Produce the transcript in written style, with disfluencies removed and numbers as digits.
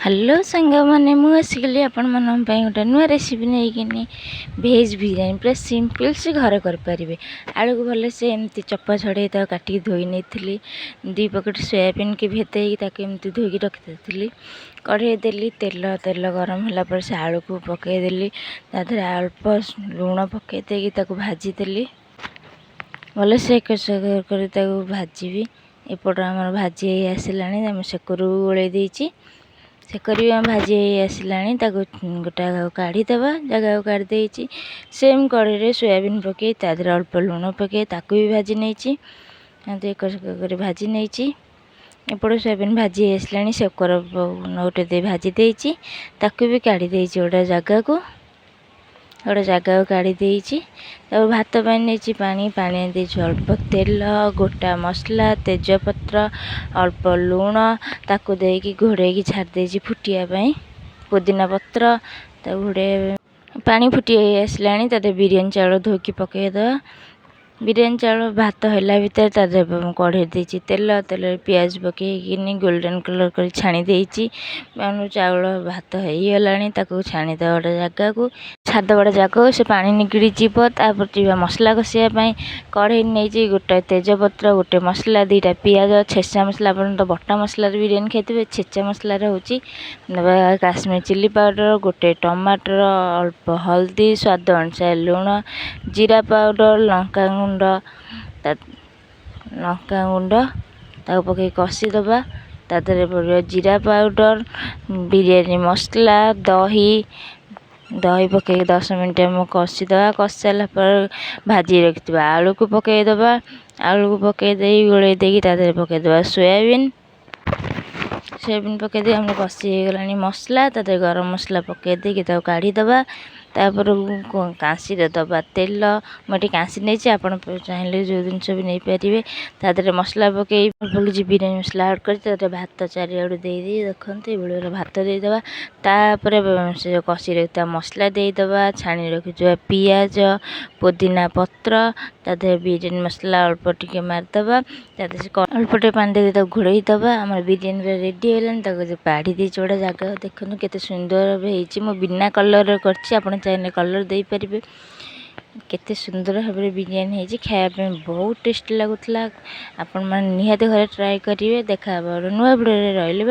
Hello ସାଙ୍ଗମାନେ, ମୁଁ ଆସିଗଲି ଆପଣମାନଙ୍କ ପାଇଁ ଗୋଟେ ନୂଆ ରେସିପି ନେଇକିନି। ଭେଜ୍ ବିରିୟାନୀ, ପୁରା ସିମ୍ପଲ୍, ସେ ଘରେ କରିପାରିବେ। ଆଳୁକୁ ଭଲସେ ଏମିତି ଚୋପା ଛଡ଼େଇ ତାକୁ କାଟିକି ଧୋଇ ନେଇଥିଲି। 2 ପକେଟ୍ ସୋୟାବିନ୍କି ଭେଦେଇକି ତାକୁ ଏମିତି ଧୋଇକି ରଖିଦେଇଥିଲି। କଢ଼େଇ ଦେଲି ତେଲ। ତେଲ ଗରମ ହେଲା ପରେ ସେ ଆଳୁକୁ ପକାଇଦେଲି। ତା ଦେହରେ ଅଳ୍ପ ଲୁଣ ପକାଇ ଦେଇକି ତାକୁ ଭାଜିଦେଲି। ଭଲସେ ଏକର ସେକର କରି ତାକୁ ଭାଜିବି। ଏପଟ ଆମର ଭାଜି ହେଇ ଆସିଲାଣି। ଆମେ ସେକରୁ ଗୋଳେଇ ଦେଇଛି। ସେକରି ବି ଆମେ ଭାଜି ହେଇ ଆସିଲାଣି। ତାକୁ ଗୋଟେ ଜାଗାକୁ କାଢ଼ିଦେବା। ଜାଗାକୁ କାଢ଼ି ଦେଇଛି। ସେମ୍ କଢ଼େଇରେ ସୋୟାବିନ୍ ପକାଇ, ତା ଦେହରେ ଅଳ୍ପ ଲୁଣ ପକାଇ ତାକୁ ବି ଭାଜି ନେଇଛି। ଏମିତି ଏକର ସେକର କରି ଭାଜି ନେଇଛି। ଏପଟେ ସୋୟାବିନ୍ ଭାଜି ହେଇ ଆସିଲାଣି। ସେକର ଗୋଟେ ଦେଇ ଭାଜି ଦେଇଛି। ତାକୁ ବି କାଢ଼ି ଦେଇଛି ଗୋଟେ ଜାଗାକୁ କାଢ଼ି ଦେଇଛି। ତାପରେ ଭାତ ପାଇଁ ନେଇଛି ପାଣି। ପାଣି ଦେଇଛି ଅଳ୍ପ ତେଲ, ଗୋଟା ମସଲା, ତେଜପତ୍ର, ଅଳ୍ପ ଲୁଣ। ତାକୁ ଦେଇକି ଘୋଡ଼େଇକି ଛାଡ଼ି ଦେଇଛି ଫୁଟିବା ପାଇଁ। ପୁଦିନା ପତ୍ର ତାକୁ ଘୋଡ଼େଇ। ପାଣି ଫୁଟି ହେଇ ଆସିଲାଣି। ତା ଦେହରେ ବିରିୟାନୀ ଚାଉଳ ଧୋଇକି ପକାଇଦେବା। ବିରିୟାନୀ ଚାଉଳ ଭାତ ହେଲା ଭିତରେ ତା ଦେହରେ ମୁଁ କଢ଼େଇ ଦେଇଛି ତେଲ। ତେଲରେ ପିଆଜ ପକାଇକିନି ଗୋଲ୍ଡେନ୍ କଲର୍ କରି ଛାଣି ଦେଇଛି। ଚାଉଳ ଭାତ ହେଇଗଲାଣି। ତାକୁ ଛାଣିଦେବା ଗୋଟେ ଜାଗାକୁ, ଛାଡ଼ିଦେବା ଗୋଟେ ଜାଗାକୁ, ସେ ପାଣି ନିଗିଡ଼ି ଯିବ। ତାପରେ ଯିବା ମସଲା କଷିବା ପାଇଁ। କଢ଼େଇ ନେଇଛି ଗୋଟେ ତେଜପତ୍ର, ଗୋଟେ ମସଲା, 2ଟା ପିଆଜ, ଛେଚା ମସଲା। ଆପଣ ତ ବଟା ମସଲାରେ ବିରିୟାନୀ ଖାଇଥିବେ, ଛେଚା ମସଲାରେ ହେଉଛି କାଶ୍ମୀର ଚିଲି ପାଉଡ଼ର, ଗୋଟେ ଟମାଟର, ଅଳ୍ପ ହଳଦୀ, ସ୍ୱାଦ ଅନୁସାରେ ଲୁଣ, ଜିରା ପାଉଡ଼ର, ଲଙ୍କାଗୁଣ୍ଡ। ଲଙ୍କାଗୁଣ୍ଡ ତାକୁ ପକାଇ କଷିଦେବା। ତା ଦେହରେ ପଡ଼ିବ ଜିରା ପାଉଡ଼ର, ବିରିୟାନୀ ମସଲା, ଦହି। ଦହି ପକାଇକି 10 ମିନିଟ୍ ଆମେ କଷିଦେବା। କଷି ସାରିଲା ପରେ ଭାଜି ରଖିଥିବା ଆଳୁକୁ ପକାଇଦେବା। ଆଳୁକୁ ପକାଇ ଦେଇ ଗୋଳେଇ ଦେଇକି ତା ଦେହରେ ପକାଇଦେବା ସୋୟାବିନ୍। ସୋୟାବିନ୍ ପକାଇ ଦେଇ ଆମର କଷି ହେଇଗଲାଣି ମସଲା। ତା ଦେହରେ ଗରମ ମସଲା ପକାଇ ଦେଇକି ତାକୁ କାଢ଼ିଦେବା। ତାପରେ କାଶୀରେ ଦେବା ତେଲ। ମୁଁ ଏଠି କାଶୀ ନେଇଛି, ଆପଣ ଚାହିଁଲେ ଯେଉଁ ଜିନିଷ ବି ନେଇପାରିବେ। ତା ଦେହରେ ମସଲା ପକାଇ ଅଳ୍ପ କିଛି ବିରିୟାନୀ ମସଲା ଆଡ଼୍ କରି ତା ଦେହରେ ଭାତ ଚାରିଆଡ଼ୁ ଦେଇଦେଇ, ଦେଖନ୍ତୁ, ଏଇଭଳି ଭାତ ଦେଇଦେବା। ତାପରେ ସେ କଷି ରଖିଥିବା ମସଲା ଦେଇଦେବା, ଛାଣି ରଖିଥିବା ପିଆଜ, ପୁଦିନା ପତ୍ର, ତା ଦେହରେ ବିରିୟାନୀ ମସଲା ଅଳ୍ପ ଟିକେ ମାରିଦେବା। ତା ଦେହରେ ଅଳ୍ପ ଟିକେ ପାଣି ଦେଇକି ତାକୁ ଘୋଡ଼େଇ ଦେବା। ଆମର ବିରିୟାନୀ ରେଡ଼ି ହେଇଗଲାଣି। ତାକୁ ବାଢ଼ି ଦେଇଛି ଗୋଟେ ଜାଗାକୁ। ଦେଖନ୍ତୁ, କେତେ ସୁନ୍ଦର ହେଇଛି। ମୁଁ ବିନା କଲର୍ରେ କରିଛି, ଆପଣ ଚାହିଁଲେ କଲର୍ ଦେଇପାରିବେ। କେତେ ସୁନ୍ଦର ଭାବରେ ବିରିୟାନୀ ହେଇଛି। ଖାଇବା ପାଇଁ ବହୁତ ଟେଷ୍ଟି ଲାଗୁଥିଲା। ଆପଣମାନେ ନିହାତି ଘରେ ଟ୍ରାଏ କରିବେ। ଦେଖା ହେବ ନୂଆ ଭିଡ଼ିଓରେ। ରହିଲି।